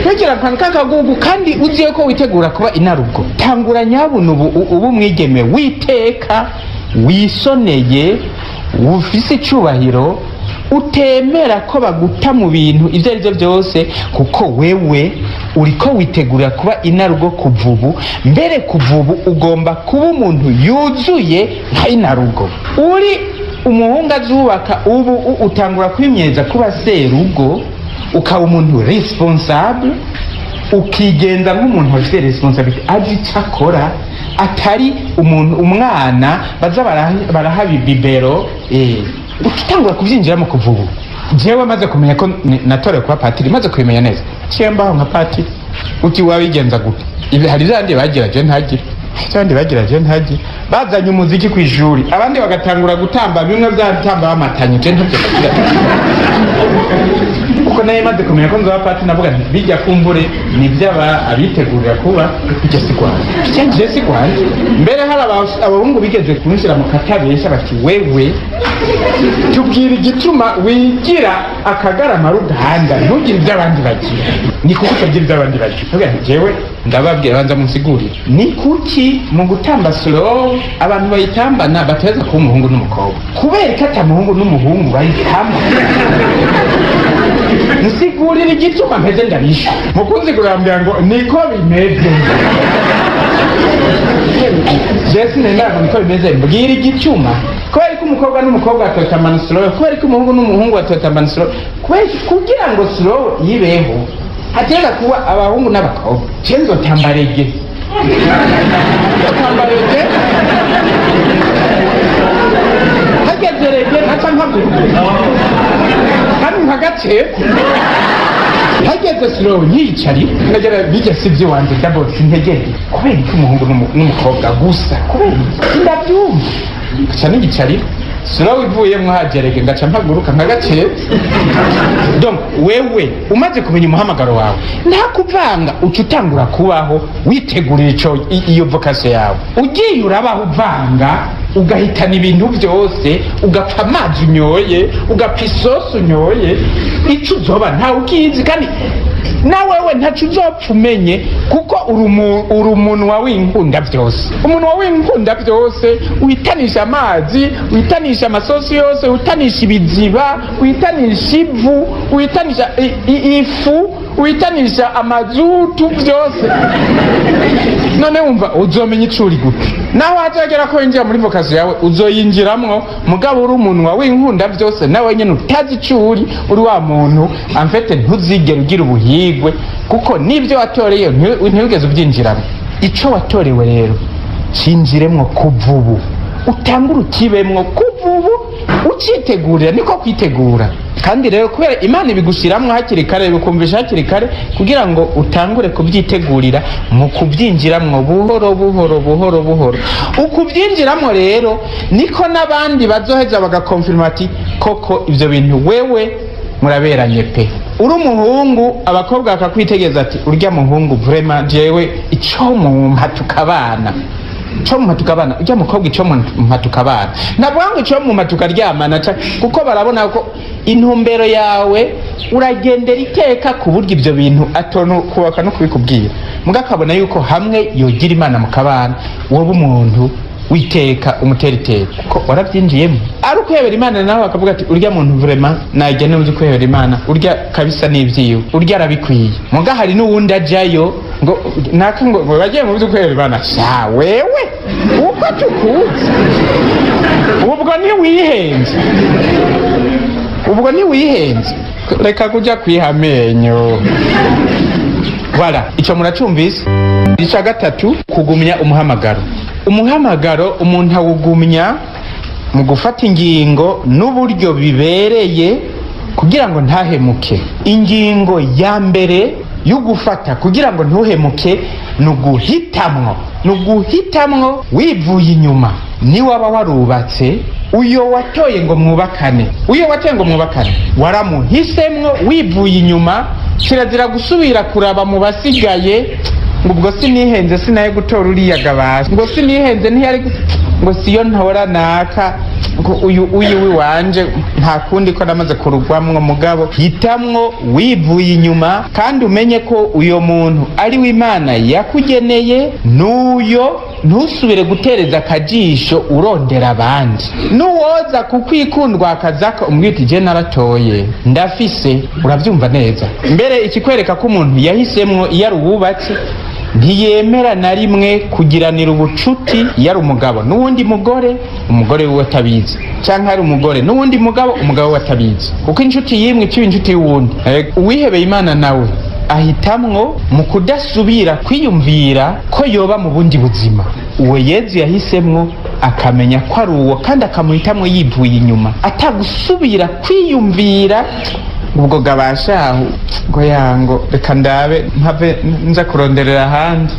wigira akantu k'akagugu kandi uzi ko witegura kuba inarugo. Tangura nyabuna ubu umwigeme witeka, wisoneye, ufise icubahiro, utemera ko baguta mu bintu ibyo ari byo byose, kuko wewe uriko witegurira kuba inarugo kuva ubu. Mbere kuva ubu ugomba kuba umuntu yuzuye nka inarugo. Uri umuhungu azubaka ubu, utangura kwimyeza kuba serugo, ukaba umuntu responsable, ukigenza nk'umuntu afite responsabilité, azi icyo akora, atari umuntu umwana baza baraha bibero. Utangura kubyinjiramo kuva ubu. Jewe maze kumenya ko natorewe kuba patiri, maze kubimenya neza, ciye mbaho nka patiri. Uti wabigenza gute? Ibi hari ivyandi bagira je ntagire, abandi bagira je ntagire. Bazanye umuziki ku ishuri, abandi bagatangura gutamba bimwe vyatamba bamatanye, je ntavyo bagira, kuko nayo maze kumenya ko nzoba patiri. Navuga nti bijya kumbure ni iby'aba abitegurira kuba bijya si rwanda, bijya je si rwanda. Mbere hari abahungu bigeze kunshira mu katabesha bati: "Wewe tubwira igituma wigira akagarama ruganda, ntugire ibyo abandi bagira. Ni kuko utagira ibyo abandi bagira?" Ndavuga nti: "Jewe ndababwira, banza munsigurire, ni kuki mu gutamba slow abantu bayitambana bateza kuba umuhungu n'umukobwa? Kubera ko ata muhungu n'umuhungu bayitamba. Nsigurira igituma." Mpeze ndabisha mu kunsigurira, mbwira ngo niko bimeze. Jesi nenda niko bimeze, mbwira igituma. Kubera ko umukobwa n'umukobwa batotambana slow, kubera ko umuhungu n'umuhungu batotambana slow, kubera ko kugira ngo slow yibeho hateza kuba abahungu n'abakobwa. Je nzotamba reggae, nzotamba reggae. Hageze reggae ntaca mpaguruka kandi nkagaceka, hageze slow nyiyicari nagera bijya si iby'iwanjye. D'abord sintegere kubera iki umuhungu n'umukobwa gusa? Kubera iki? Sindabyumva. Ngaca niyicarira, slow ivuyemwo hagerege ngaca mpaguruka nkagaceka. Donc wewe umaze kumenya umuhamagaro wawe, nta kuvanga, uca utangura kubaho witegurira ico iyo vocation yawe. Ugiye urabaho uvanga, ugahitana ibintu byose, ugapfa amazi unyoye, ugapfa isosi unyoye, ico uzoba ntawe ukizi, kandi na wewe ntaco uzopfa umenye, kuko uri umunwa w'inkunda byose, umunwa w'inkunda byose. Uhitanisha amazi, uhitanisha amasosi yose, uhitanisha ibiziba, uhitanisha ivu, uhitanisha ifu, uhitanisha amazutu byose. None wumva uzomenya ico uri gute? Naho hazagera ko winjira muri vocation yawe, uzoyinjiramwo mugabo uri umunwa w'inkunda byose, nawe nyene utazi ico uri. Uri wa muntu en fait ntuzigera ugira ubuhigwe, kuko n'ibyo watoreye ntiwigeze ubyinjiramo. Ico watorewe rero cinjiremwo kuva ubu, utangure ukibemwo kuva ubu, ucitegurira. Niko kwitegura. Kandi rero kubera Imana ibigushiramwo hakiri kare, bikumvisha hakiri kare kugira ngo utangure kubyitegurira mu kubyinjiramwo buhoro buhoro buhoro buhoro. Ukubyinjiramwo rero niko n'abandi bazoheza bagakonfirma ati: "Koko ibyo bintu wewe muraberanye pe." Uri umuhungu, abakobwa bakakwitegereza ati: "Urya muhungu vraiment, jewe ico mumpa tukabana, ico mumpa tukabana, urya mukobwa ico mumpa tukabana." Ndavuga ngo ico mumpa tukaryamana kuko barabona ko intumbero yawe uragendera iteka, ku buryo ibyo bintu atonu kubaka no kubikubwira, muga akabona yuko hamwe yogira Imana mukabana, wowe umuntu witeka umutera iteka kuko warabyinjiyemo. Ari ukwihebera Imana, nawe bakavuga ati: "Urya muntu vraiment nagene uzi kwihebera Imana, urya kabisa n'ibyiwe, urya arabikwiye." Muga hari n'uwundi ajayo ngo naka ngo bagiye mu byo kwihebera Imana. Sha wewe, uko tukuzi, ubwo ntiwihenze, ubwo ntiwihenze. Reka kuja kwiha amenyo. Voilà, ico muracumvise. Ica gatatu, kugumya umuhamagaro. Umuhamagaro umuntu awugumya mu gufata ingingo n'uburyo bibereye kugira ngo ntahemuke. Ingingo ya mbere yo gufata kugira ngo ntuhemuke ni uguhitamwo, ni uguhitamwo wivuye inyuma. Niwaba warubatse, uyo watoye ngo mwubakane, uyo watoye ngo mwubakane, waramuhisemwo wivuye inyuma. Kirazira gusubira kuraba mu basigaye ngo ubwo sinihenze, sinaye gutora uriya gabasha, ngo sinihenze, ntiyari. Ngo siyo ntora naka, ngo uyu wiwanje, nta kundi ko namaze kurugwamwo. Mugabo hitamwo wivuye inyuma, kandi umenye ko uyo muntu ari w'Imana yakugeneye n'uyo. Ntusubire gutereza akajisho urondera abandi. N'uwoza kukwikundwa akazako, umwita ije naratoye, ndafise. Urabyumva neza. Mbere ikikwereka ko umuntu yahisemwo, iyo ari uwubatse, ntiyemera na rimwe kugiranira ubucuti, iyo ari umugabo n'uwundi mugore, umugore wiwe atabizi, cyangwa ari umugore n'uwundi mugabo, umugabo we atabizi, kuko inshuti y'imwe ikiba inshuti y'uwundi. Uwihebeye Imana nawe ahitamwo mu kudasubira kwiyumvira ko yoba mu bundi buzima. Uwo Yezu yahisemwo, akamenya ko ari uwo, kandi akamuhitamwo yivuye inyuma, atagusubira kwiyumvira ubwo gabashaho ngo yango reka ndabe mpave nza kuronderera ahandi.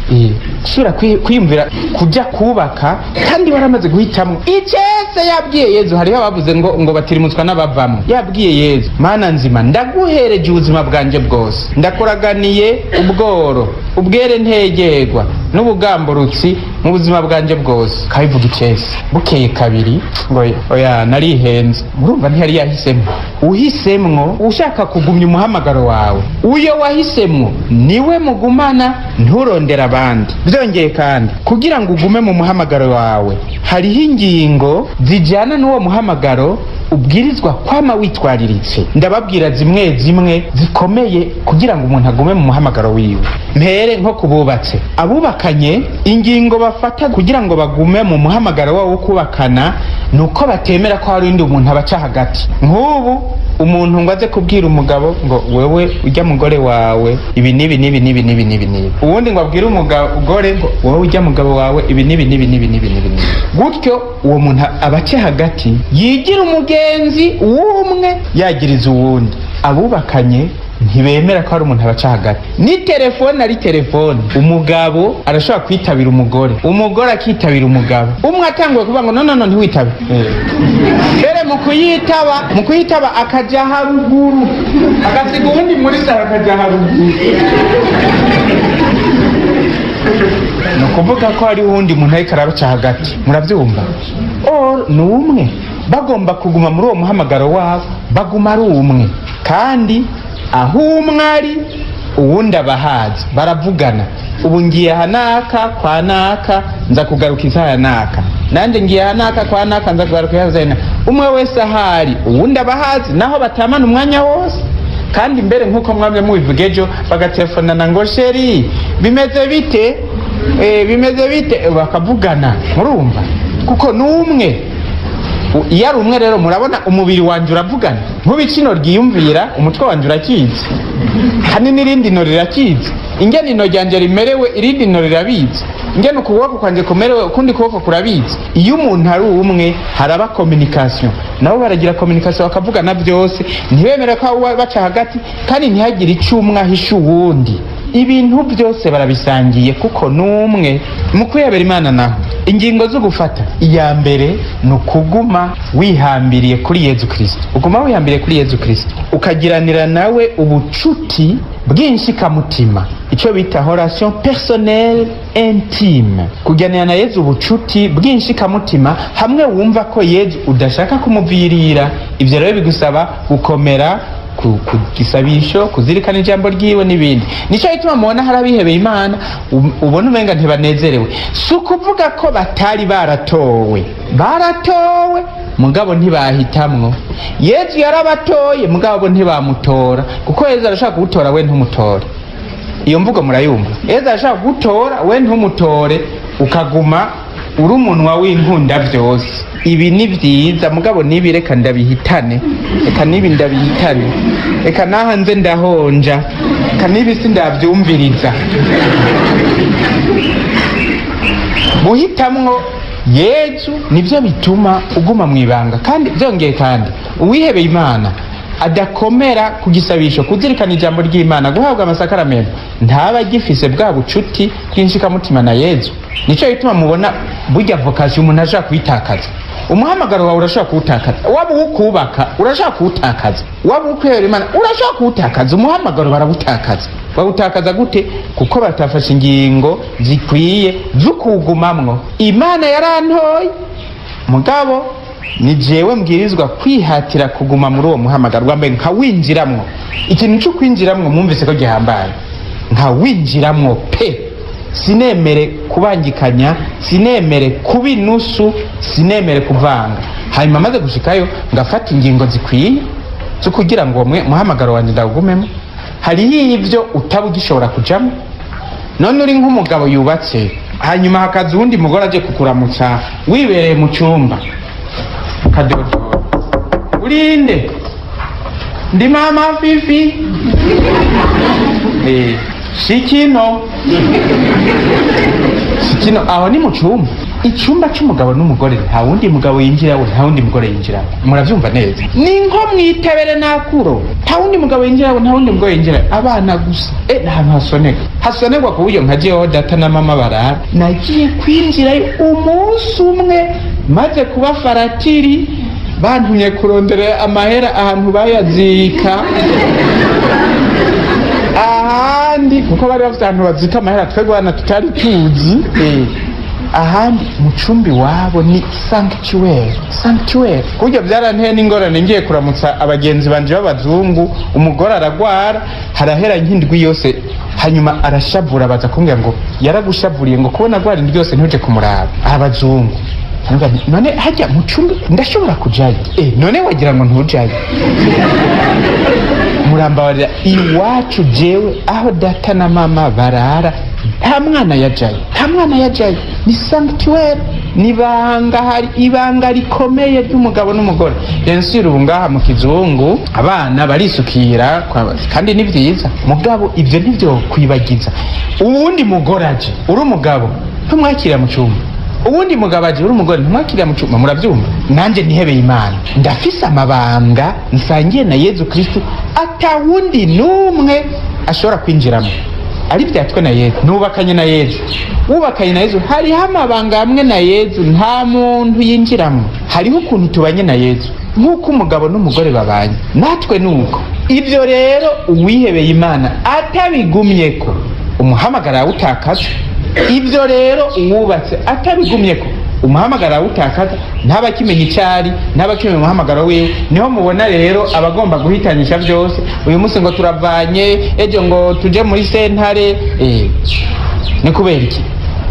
Gusubira kwiyumvira kujya kubaka kandi waramaze guhitamwo icese. Yabwiye Yezu, hariho abavuze ngo batirimutswa n'abavamwo. Yabwiye Yezu: "Mana nzima, ndaguhereje ubuzima bwanje bwose, ndakuraganiye ubworo, ubwere ntegerwa n'ubugamburutsi mu buzima bwanje bwose." Kabivuga icese, bukeye kabiri ngo oya, narihenze. Murumva ntiyari yahisemo. Uhisemwo, ushaka kugumya umuhamagaro wawe, uyo wahisemwo niwe mugumana, nturondera abandi. Byongeye kandi, kugira ngo ugume mu muhamagaro wawe, hariho ingingo zijyana n'uwo muhamagaro ubwirizwa kwama witwariritse. Ndababwira zimwe zimwe zikomeye kugira ngo umuntu agume mu muhamagaro wiwe. Mpere nko kububatse, abubakanye. Ingingo bafata kugira ngo bagume mu muhamagaro wabo wo kubakana ni uko batemera ko hari undi umuntu abaca hagati. Nk'ubu umuntu ngo aze kubwira umugabo ngo wewe ujya mugore wawe ibi n'ibi n'ibi n'ibi n'ibi n'ibi n'ibi, uwundi ngo abwire umugore ngo wowe ujya mugabo wawe ibi n'ibi n'ibi n'ibi n'ibi n'ibi n'ibi, gutyo uwo muntu abace hagati, yigira umugenzi w'umwe, yagiriza uwundi. Abubakanye ntibemera ko hari umuntu abaca hagati. Ni telefone, ari telefone, umugabo arashobora kwitabira umugore, umugore akitabira umugabo. Umwe atanguye kuvuga ngo no, no, no, ntiwitabe. Mbere mu kuyitaba akaja haruguru, agasiga uwundi muri saro, akaja haruguru. Ni ukuvuga ko hariho uwundi muntu ariko arabaca hagati. Murabyumva? Or ni umwe. Bagomba kuguma muri uwo muhamagaro wabo, baguma ari umwe, kandi aho umwe ari uwundi abahazi, baravugana: ubu ngiye aha naka kwa naka, nza kugaruka isaha naka, nanjye ngiye aha naka kwa naka, nza kugaruka isaha naka. Umwe wese ahari uwundi abahazi, naho batamana umwanya wose. Kandi mbere, nk'uko mwamye mubivuga ejo, bagatelefonana ngo chéri, bimeze bite? Bimeze bite? Bakavugana. Murumva kuko ni umwe. Iyo ari umwe rero, murabona umubiri wanjye uravugana. Nk'ubu ryiyumvira, umutwe wanjye urakizi, hani n'irindi no rirakizi. Ingene ino ryanjye rimerewe, irindi no rirabizi. Ingene ukuboko kwanjye kumerewe, ukundi kuboko kurabizi. Iyo umuntu ari umwe, haraba communication, nabo baragira communication, bakavugana byose. Ntibemere ko baca hagati, kandi ntihagire icyo umwe ahisha uwundi. Ibintu byose barabisangiye kuko ni umwe. Mu kwihebera Imana naho, ingingo zo gufata, iya mbere ni ukuguma wihambiriye kuri Yezu Kirisito. Uguma wihambiriye kuri Yezu Kirisito, ukagiranira nawe ubucuti bw'inshikamutima, icyo bita relation personnelle intime. Kuganira na Yezu ubucuti bw'inshikamutima, hamwe wumva ko Yezu udashaka kumuvirira. Ibyo rero bigusaba gukomera ku gisabisho, kuzirikana ijambo ryiwe n'ibindi. Nicyo gituma mubona hari abihebeye Imana ubona umenga ntibanezerewe. Si ukuvuga ko batari baratowe, baratowe, mugabo ntibahitamwo. Yezu yarabatoye, mugabo bo ntibamutora, kuko Yezu arashaka kugutora, we ntumutore. Iyo mvugo murayumva? Yezu arashaka kugutora, we ntumutore, ukaguma uri umunwa w'inkunda byose. Ibi ni byiza, mugabo nibi reka ndabihitane, reka nibi ndabihitane, reka naha nze ndahonja, reka nibi sindabyumviriza. Guhitamwo Yezu nibyo bituma uguma mu ibanga. Kandi byongeye kandi, uwihebeye Imana adakomera ku gisabisho, kuzirikana ijambo ry'Imana, guhabwa amasakaramentu, ntaba agifise bwa bucuti bw'inshikamutima na Yezu. Nicyo gituma mubona burya vocation umuntu ashobora kuyitakaza. Umuhamagaro wawe urashobora kuwutakaza. Waba uwukubaka, urashobora kuwutakaza. Waba uwukwihebera Imana, urashobora kuwutakaza. Umuhamagaro barawutakaza. Bawutakaza gute? Kuko batafashe ingingo zikwiye zo kuwugumamwo. Imana yarantoye, mugabo ni jewe mbwirizwa kwihatira kuguma muri uwo muhamagaro. Bwa mbere nkawinjiramwo. Ikintu cyo kwinjiramwo mwumvise ko gihambaye. Nkawinjiramwo pe, sinemere kubangikanya, sinemere kuba inusu, sinemere kuvanga. Hanyuma maze gushikayo ngafata ingingo zikwiye zo kugira ngo uwo muhamagaro wanjye ndawugumemo. Hariho ibyo utaba ugishobora kujamo. None uri nk'umugabo yubatse, hanyuma hakaza uwundi mugore aje kukuramutsa, wibereye mu cyumba, ukadodora: "Urinde?" "Ndi mama Fifi." "Shikino, shikino." Aho ni mu cyumba, icyumba cy'umugabo n'umugore. Nta wundi mugabo yinjiraho, nta wundi mugore yinjiraho. Murabyumva neza? Ni nko mwitabere nakuro. Nta wundi mugabo yinjiraho, nta wundi mugore yinjira, abana gusa. Ni ahantu hasoneka, hasonerwa ku buryo nka jewe data na mama barara. Nagiye kwinjirayo umunsi umwe maze kuba faratiri, bantumye kurondera amahera ahantu bayazika ahandi, kuko bari bafite ahantu bazika amahera twebwe hano tutari tuzi. Ahandi mu cumbi wabo ni sanctuaire, sanctuaire, kurya byaranteye n'ingorane. Ngiye kuramutsa abagenzi banje b'abazungu, umugore aragwara, harahera nk'indwi yose. Hanyuma arashavura, baza kumbwira ngo yaragushavuriye, ngo kubona agwara indwi yose ntuje kumuraba. Abazungu. Ndavuga nti, "None hajya mu cumbi ndashobora kujayo?" "None wagira ngo ntujayo?" Murambabarira, iwacu jewe aho data na mama barara nta mwana yajayo, nta mwana yajayo. Ni sanctuaire, ni ibanga, hari ibanga rikomeye ry'umugabo n'umugore. Bien sûr, ubu ngaha mu kizungu abana barisukira kandi ni vyiza, mugabo ivyo ntivyo kwibagiza. Uwundi mugore aje uri umugabo ntumwakira mu cumba, uwundi mugabo aje uri umugore ntumwakirira mu cumba. Murabyumva? Nanjye nihebeye Imana, ndafise amabanga nsangiye na Yezu Kristu atawundi n'umwe ashobora kwinjiramo, ari byatwe na Yezu. Nubakanye na Yezu, wubakanye na Yezu, hariho amabanga hamwe na Yezu nta muntu yinjiramo. Hariho ukuntu tubanye na Yezu nk'uko umugabo n'umugore babanye, natwe nuko. Ibyo rero uwihebeye Imana atabigumyeko, umuhamagara arawutakaza. Ibyo rero uwubatse atabigumyeko, umuhamagaro arawutakaza, ntaba akimenya icyo ari, ntaba akimenya umuhamagaro wiwe. Niho mubona rero abagomba guhitanisha byose. Uyu munsi ngo turavanye, ejo ngo tuje muri sentare. Ni kubera iki?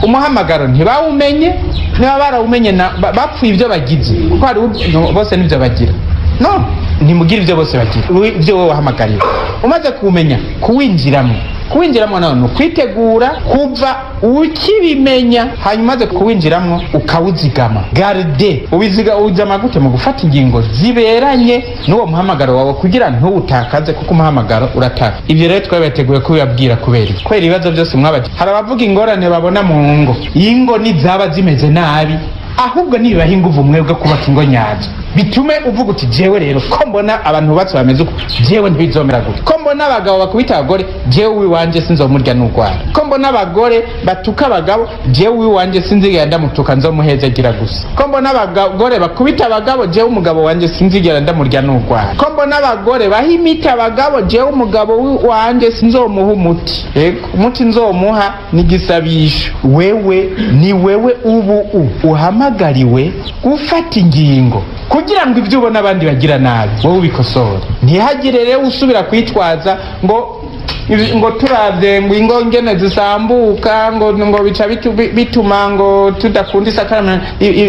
Umuhamagaro ntibawumenye. Niba barawumenye bapfuye ibyo bagize, kuko hari no, bose nibyo bagira. No ntimugire ibyo bose bagira. Ibyo wowe wahamagariwe umaze kuwumenya, kuwinjiramo, kuwinjiramo nawe ni ukwitegura kuva ukibimenya. Hanyuma umaze kuwinjiramo ukawuzigama, garde. Ubiziga, uwuzigama gute? Mu gufata ingingo ziberanye n'uwo muhamagaro wawe kugira ntuwutakaze, kuko umuhamagaro urataka. Ibyo rero twabateguye kubibabwira kubera iki? Kubera ibibazo byose mwabaje. Hari abavuga ingorane babona mu ngo. Ingo nizaba zimeze nabi, ahubwo nibibaha inguvu mwebwe kubaka ingo nyazo, bitume uvuga uti: "Jewe rero ko mbona abantu bubatse bameze uko, jewe ntibizomera gute? Ko mbona abagabo bakubita abagore, jewe uwiwanje sinzomurya n'urwara. Ko mbona abagore batuka abagabo, jewe uwiwanje sinzigera ndamutuka, nzomuhezagira gusa. Ko mbona abagore bakubita abagabo, jewe umugabo wanje sinzigera ndamurya n'urwara. Ko mbona abagore baha imiti abagabo, jewe umugabo wanje sinzomuha umuti. Yego, umuti nzomuha ni igisabisho." Wewe ni wewe ubu uhamagariwe gufata ingingo kugira ngo ibyo ubona abandi bagira nabi wowe ubikosore. Ntihagire rero usubira kwitwaza ngo turavye ngo ingo ngene zisambuka, ngo bica bituma ngo tudakunda isakaramentu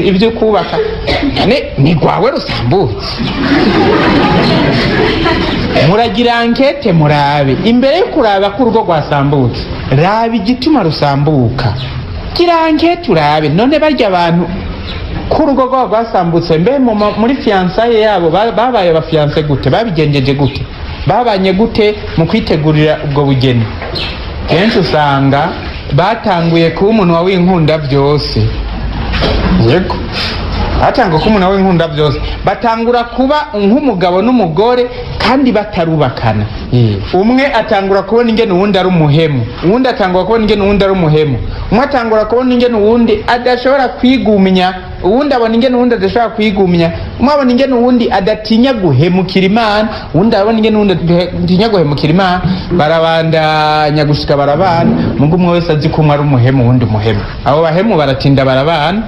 ibyo kubaka. Ni rwawe rusambutse. Muragira enquête, murabe. Imbere yo kuraba ko urugo rwasambutse, raba igituma rusambuka. Gira enquête urabe: none barya abantu ko urugo rwabo rwasambutse, mbe muri fiançailles yabo babaye aba fiancés gute? Babigenjeje gute? Babanye gute mu kwitegurira ubwo bugeni? Kenshi usanga batanguye kuba umunwa w'inkunda byose. Yego. Batangura kuba umuntu w'inkunda byose, batangura kuba nk'umugabo n'umugore kandi batarubakana. Umwe atangura kubona ingene uwundi ari umuhemu, uwundi atangura kubona ingene uwundi ari umuhemu, umwe atangura kubona ingene uwundi adashobora kwigumya, uwundi abona ingene uwundi adashobora kwigumya, umwe abona ingene uwundi adatinya guhemukira Imana, uwundi abona ingene uwundi adatinya guhemukira Imana. Barabandanya gushika barabana, mugo umwe wese azi ko umwe ari umuhemu, uwundi umuhemu. Abo bahemu baratinda barabana.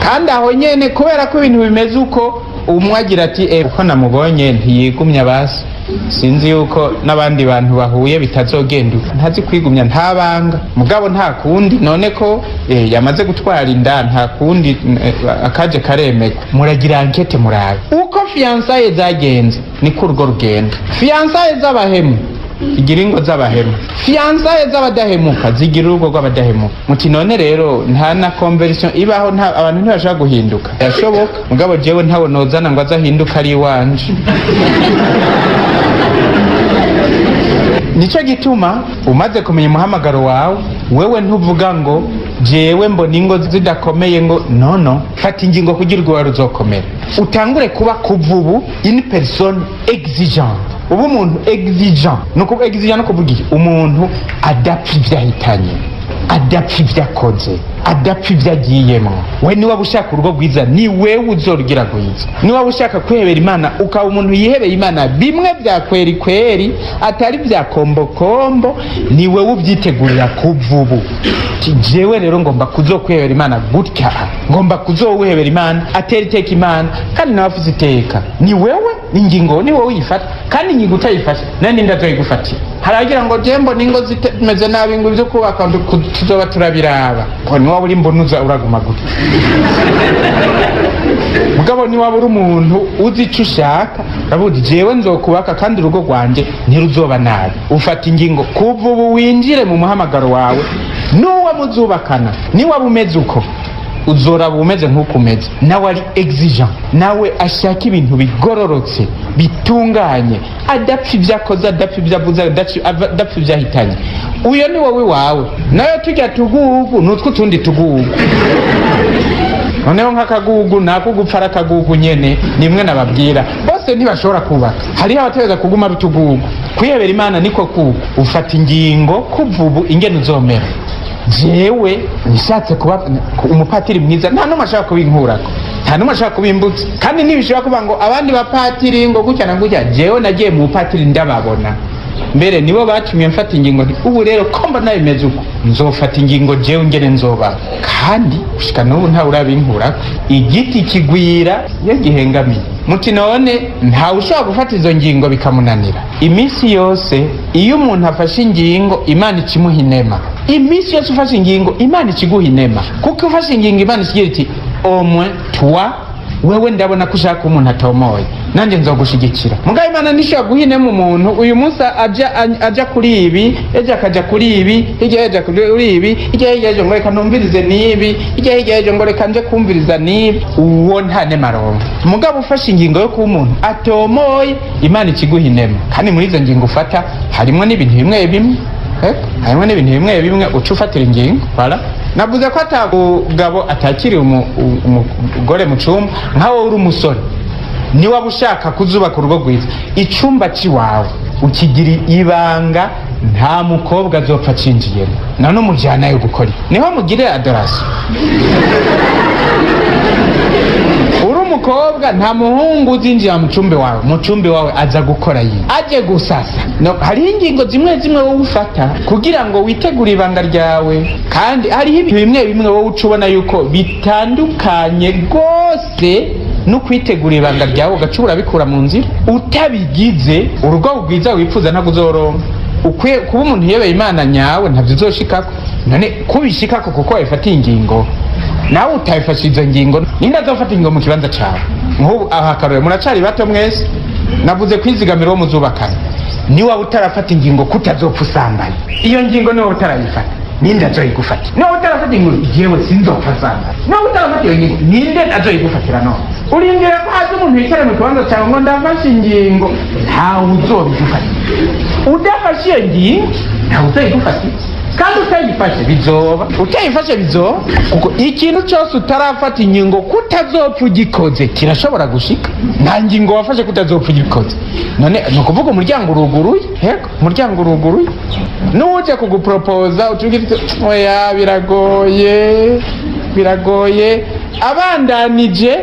Kandi aho nyene, kubera ko ibintu bimeze uko, umwe agira ati: "Uko namubonye ntiyigumya, basi sinzi yuko n'abandi bantu bahuye bitazogenda uko. Ntazi kwigumya, ntabanga, mugabo nta kundi, none ko yamaze gutwara inda, nta kundi, akaje karemegwa." Muragira enquête, murabe uko fiançailles zagenze, niko urwo rugenda. Fiançailles z'abahemu zigira ingo z'abahemu, fiançailles z'abadahemuka zigira urugo rw'abadahemuka. Muti: "None rero nta na conversion ibaho, nta abantu ntibashobora guhinduka?" Yashoboka, mugabo jewe ntawe nozana ngo aze ahinduke ari iwanje. Nico gituma umaze kumenya umuhamagaro wawe, wewe ntuvuga ngo: "Jewe mbona ingo zidakomeye", ngo nono. Fata ingingo kugira urwo ruzokomera, utangure kuba kuva ubu une personne exigeante. Ubu umuntu exigeant, nuko exigeant no kuvuga iki? Umuntu adapfa ivyo ahitanye, adapfa ivyo akoze, adapfa ivyo agiyemwo. We niwaba ushaka urugo rwiza, ni wewe uzorugira rwiza. Niwaba ushaka kwihebera Imana, ukaba umuntu yihebeye Imana bimwe vya kweri kweri, atari vya kombokombo, ni wewe ubyitegurira kuva ubu. Ti: "Jewe rero ngomba kuzokwihebera Imana gutya, ngomba kuzowihebera Imana, atera iteka Imana, kandi nawe afise iteka." Ni wewe, ingingo ni wowe uyifata, kandi ingingo utayifashe nandi ndazoyigufatira. Haragira ngo: "Je mbona ingo zimeze nabi, ngo ivyo kubaka tuzoba turabiraba." Ngo niwaba uri mbonuza uraguma gutya, mugabo niwaba uri umuntu uzi ico ushaka, uravuga: "Jewe nzokubaka kandi urugo rwanje ntiruzoba nabi." Ufata ingingo kuva ubu, winjire mu muhamagaro wawe n'uwo muzubakana. Niwaba umeze uko, uzoraba umeze nk'uko umeze, nawe ari exigeant, nawe ashaka ibintu bigororotse, bitunganye, adapfa ibyo akoze, adapfa ibyo avuze, adapfa ibyo ahitanye. Uyo ni wowe wawe. Nayo tujya tugugu nutwo utundi tugugu, noneho nk'akagugu nako gupfa ari akagugu nyene. Nimwe nababwira, bose ntibashobora kubaka, hariho abategereza kuguma ari utugugu. Kwihebera Imana niko kuko ufata ingingo kuva ubu ingene uzomera. Jewe nishatse kuba umupatiri mwiza, nta n'umwe ashaka kubinkurako, nta n'umwe ashaka kubimbutsa, kandi ntibishobora kuba ngo abandi bapatiri ngo gutya na gutya. Jewe nagiye mu bupatiri ndababona mbere, nibo batumye mfata ingingo nti: "Ubu rero ko mbona bimeze uko, nzofata ingingo jewe ngene nzoba." Kandi gushika n'ubu ntawe urabinkurako. Igiti kigwira iyo gihengamiye. Muti: "None ntawe ushobora gufata izo ngingo bikamunanira?" Iminsi yose iyo umuntu afashe ingingo, Imana ikimuha inema. Iminsi yose ufashe ingingo, Imana ikiguha inema, kuko ufashe ingingo, Imana ikigira iti: "Au moins toi, wewe ndabona ko ushaka umuntu atomoye, nanjye nzogushigikira." Mugabo Imana ntishobora guha inema umuntu uyu munsi aja kuri ibi, ejo akaja kuri ibi, hirya y'ejo kuri ibi, hirya hirya y'ejo ngo reka numvirize n'ibi, hirya hirya y'ejo ngo reka nje kumviriza n'ibi. Uwo nta nema aronka. Mugabo ufashe ingingo yo kuba umuntu atomoye, Imana ikiguha inema. Kandi muri izo ngingo ufata harimo n'ibintu bimwe bimwe, harimo n'ibintu bimwe bimwe uca ufatira ingingo. Voilà. Navuze ko atamugabo atakiriye umugore mu cumba. Nkawe uri umusore, niwaba ushaka kuzubaka urugo rwiza, icumba ciwawe ukigira ibanga, nta mukobwa azopfa acinjiyemo, none umujyanayo gukora iki? Niho mugirira adoration. Uri umukobwa, nta muhungu uzinjira mu cumbi wawe, mu cumbi wawe aza gukora yiwe, aje gusasa. No, hariho ingingo zimwe zimwe wowe ufata kugira ngo witegure ibanga ryawe, kandi hariho ibintu bimwe bimwe wowe uca ubona yuko bitandukanye rwose no kwitegura ibanga ryawe, ugaca urabikura mu nzira. Utabigize, urugo rwiza wifuza ntabwo uzoronka. Ukwiye kuba umuntu yebeye Imana nyawe, ntabyo uzoshikako. None kubishikako kuko wabifatiye ingingo, nawe utabifashe izo ngingo, ninde azofata ingingo mu kibanza cawe? Nk'ubu aha akarore, muracari bato mwese, navuze kwizigamira uwo muzubakana. Niwaba utarafata ingingo kutazopfa usambanye, iyo ngingo niwaba utarayifata, ninde azoyigufata? Niwaba utarafata ingingo jewe sinzopfa nsambanye, niwaba utarafata iyo ngingo, ninde azoyigufatira? None urindira ko haza umuntu yicara mu kibanza cyawe ngo ndafashe ingingo? Ntawe uzobigufatira. Udafashe iyo ngingo, ntawe uzoyigufatira. Kandi utayifashe bizoba, utayifashe bizoba, kuko ikintu cyose utarafata ingingo kutazopfa ugikoze kirashobora gushika. Nta ngingo wafashe kutazopfa ugikoze. None ni ukuvuga umuryango uruguruye. Yego, umuryango uruguruye. N'uje kugupropoza utubwira uti: "Oya, biragoye, biragoye." Abandanije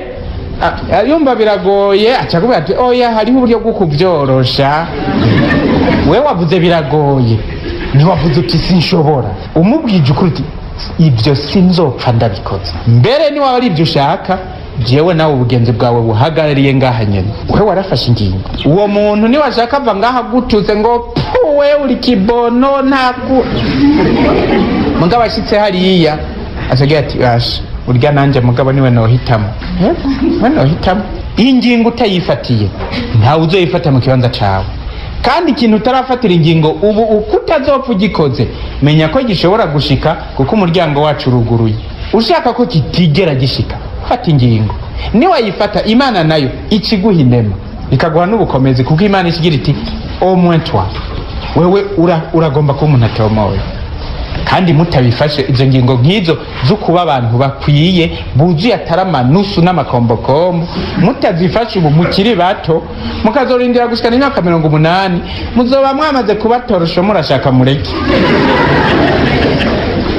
yumva biragoye, aca akubwira ati: "Oya, hariho uburyo bwo kubyorosha." We wavuze biragoye, ntiwavuze uti sinshobora. Umubwije ukuri uti: "Ibyo sinzopfa ndabikoze." Mbere niwaba ari ibyo ushaka, jewe nawe ubugenzi bwawe buhagarariye ngaha nyene. We warafashe ingingo. Uwo muntu niwashaka ava ngaha gututse ngo: "Puwe, uri kibono." Ntabwo mugabo ashitse hariya acagira ati: "Asha, urya nanje mugabo niwe nohitamo." Yego, niwe nohitamo. Ingingo utayifatiye, ntawe uzoyifata mu kibanza cawe. Kandi ikintu utarafatira ingingo ubu uko utazopfa ugikoze, menya ko gishobora gushika, kuko umuryango wacu uruguruye. Ushaka ko kitigera gishika, fata ingingo. Niwayifata, Imana nayo ikiguha inema, ikaguha n'ubukomezi, kuko Imana ikigira iti: "Au moins toi, wewe uragomba kuba umuntu atomoye." Kandi mutabifashe izo ngingo nk'izo zo kuba abantu bakwiye, buzuye, atari amanusu n'amakombokombo, mutazifashe ubu mukiri bato, mukazorindira gushikana imyaka 80, muzoba mwamaze kubatorosho. Murashaka mureke.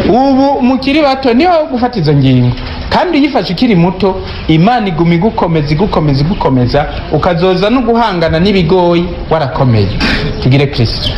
Ubu mukiri bato niho gufata izo ngingo. Kandi uyifashe ukiri muto, Imana iguma igukomeza, igukomeza, igukomeza, ukazoza no guhangana n'ibigoyi warakomeye. Tugire Kristo.